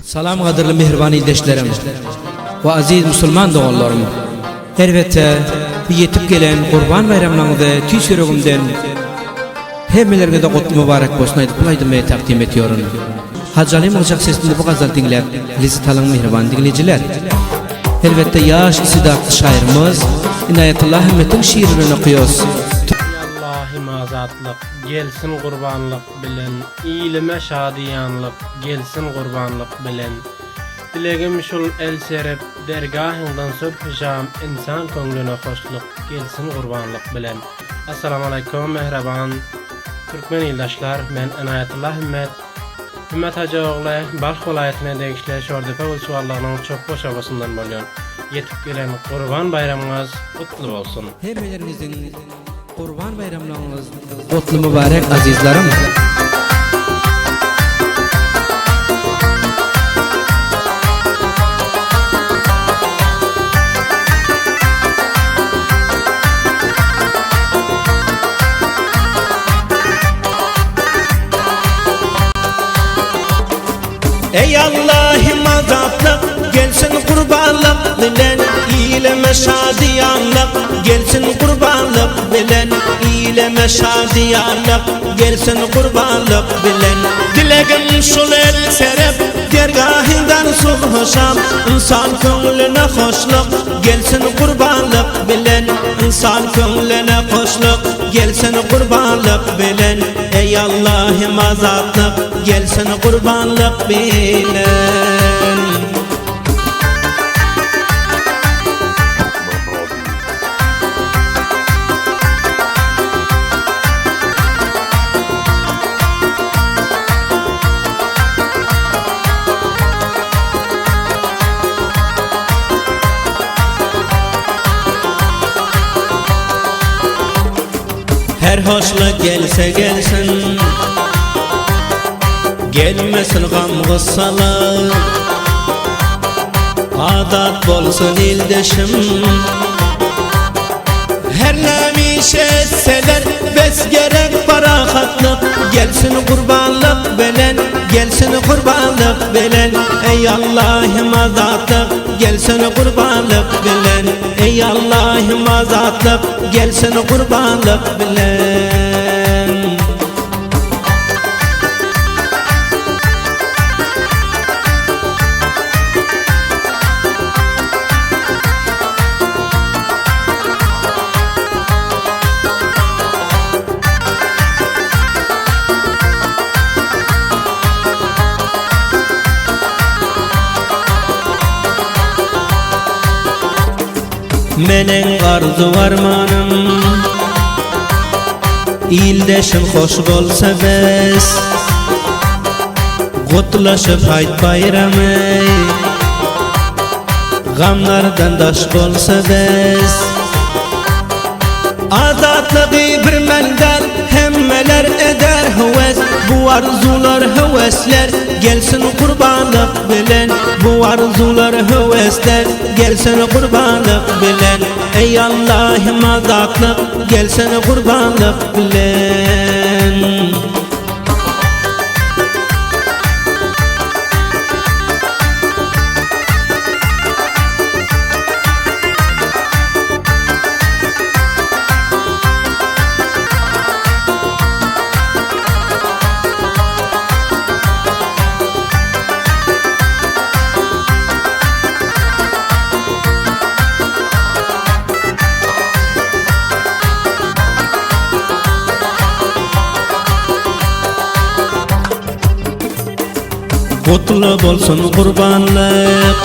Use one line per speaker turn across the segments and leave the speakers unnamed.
Salam gadyrly mähriban ildeşlerim we aziz musulman doganlarym! Elbetde, bu ýetip gelen Gurban baýramlaryňyzy tüýs ýüregimden hemmeleriňize gutly mübarek bolsun aýdyp bu aýdymy takdim etýorin. Hajy Aly Mygyjak sesinde bu gazaly diňläp lezzet alyň mähriban diňleýjiler! Elbetde ýaş istidatly şaýyrymyz Inaýatulla Hümmetiň şiiri bilen okaýos.
Eý Allahym azatlyk gelsin gurbanlyk bilen ilime şadyýanlyk gelsin gurbanlyk bilen dilegim şul el serip dergahyňdan subhy şam ynsan köňlüne hoşluk gelsin gurbanlyk bilen Assalamualeýkum mähriban türkmen ildaşlar men Ynaýatulla Hümmet Hümmet Hajy ogly Balh welaýatyna degişli Şordepe wulçuwarlygynyň Çopbaş obasyndan bolýan. Ýetip gelen Gurban baýramyňyz gutly bolsun!
Hemmeleriňiziň Gurban baýramlaryňyz gutly mübarek azizlerim.
Ey Allah'ım azatlık gelsin kurbanlık bilen İleme şadiyanlık gelsin kurbanlık bilen İleme şadiyanlık gelsin kurbanlık bilen Dilegim şul el serep dergahinden subh şam İnsan köňlüne hoşluk gelsin kurbanlık bilen İnsan köňlüne hoşluk gelsin kurbanlık bilen Ey Allah'ım azatlık gelsin kurbanlık bilen.
Türkmen Radio.
Her hoşluk gelse gelsin Gelmesin gam gussalar Adat bolsun ildeşim Her näme iş etseler bes gerek parahatlyk Gelsin gurbanlyk bilen Gelsin gurbanlyk bilen Ey Allahym azatlyk Gelsin gurbanlyk bilen Ey Allahym azatlyk Gelsin gurbanlyk bilen. Meniň arzuw-armanym Ildeşim hoş bolsa bes Gutlaşyp haýt baýramy Gamlardan daş bolsa bes Azatlygy bir men däl, hemmeler eder höwes Bu arzuwlar höwesler gelsin gurbanlyk bilen Bu arzuwlar höwesler gelsin gurbanlyk bilen Eý Allahym azatlyk gelsin gurbanlyk bilen. Gutly bolsun gurbanlyk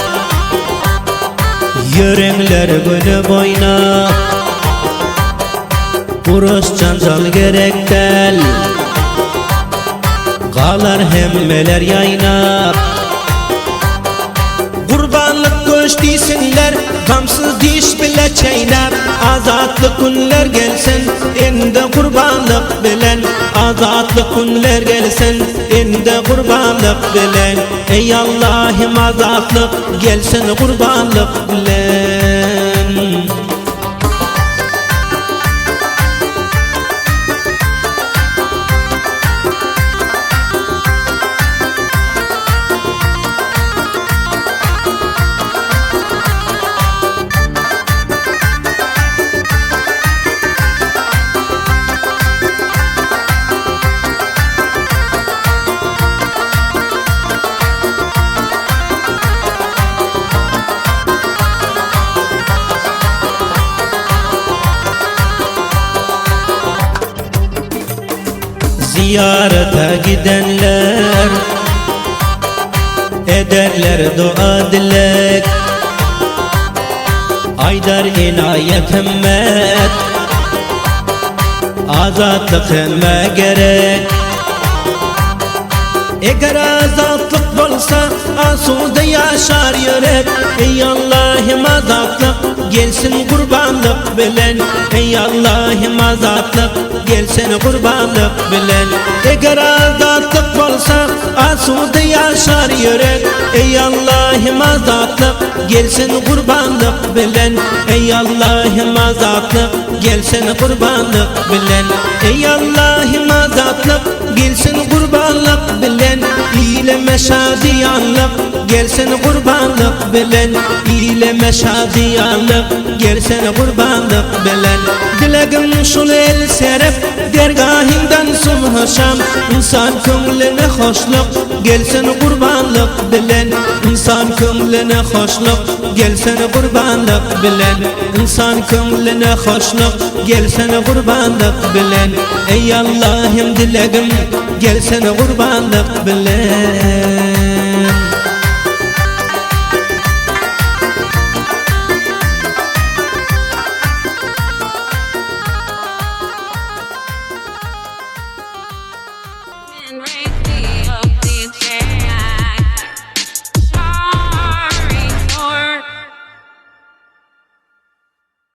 Ýöreňler gülüp oýnap Uruş janjal gerek däl Galar hemmeler ýaýnap Gurbanlyk göç diýsinler Gamsyz diş bile çeýnäp Azatlyk günler gelsin Indi gurbanlyk bilen Azatlyk günler gelsin Indi gurbanlyk bilen Eý Allahym azatlyk gelsin gurbanlyk bilen. Zyýarata gidenler Ederler dua dilek Aýdar enaýat himmet Azatlyk hemmä gerek Eger azatlyk bolsa asuda ýaşar ýürek Eý Allahym azatlyk gelsin gurbanlyk bilen Eý Allahym azatlyk gelsin gurbanlyk bilen Eger azatlyk bolsa asuda ýaşar ýürek Eý Allahym azatlyk gelsin gurbanlyk bilen Eý Allahym azatlyk gelsin gurbanlyk bilen Eý Allahym azatlyk gelsin gurbanlyk bilen Ilime şadyýanlyk gelsin gurbanlyk bilen Ilime şadyýanlyk gelsin gurbanlyk bilen Dilegim şul el serip dergahyňdan subhy şam Ynsan köňlüne hoşluk gelsin gurbanlyk bilen Ynsan köňlüne hoşluk gelsin gurbanlyk bilen Ynsan köňlüne hoşluk gelsin gurbanlyk bilen Eý Allahym dilegim gelsin gurbanlyk bilen.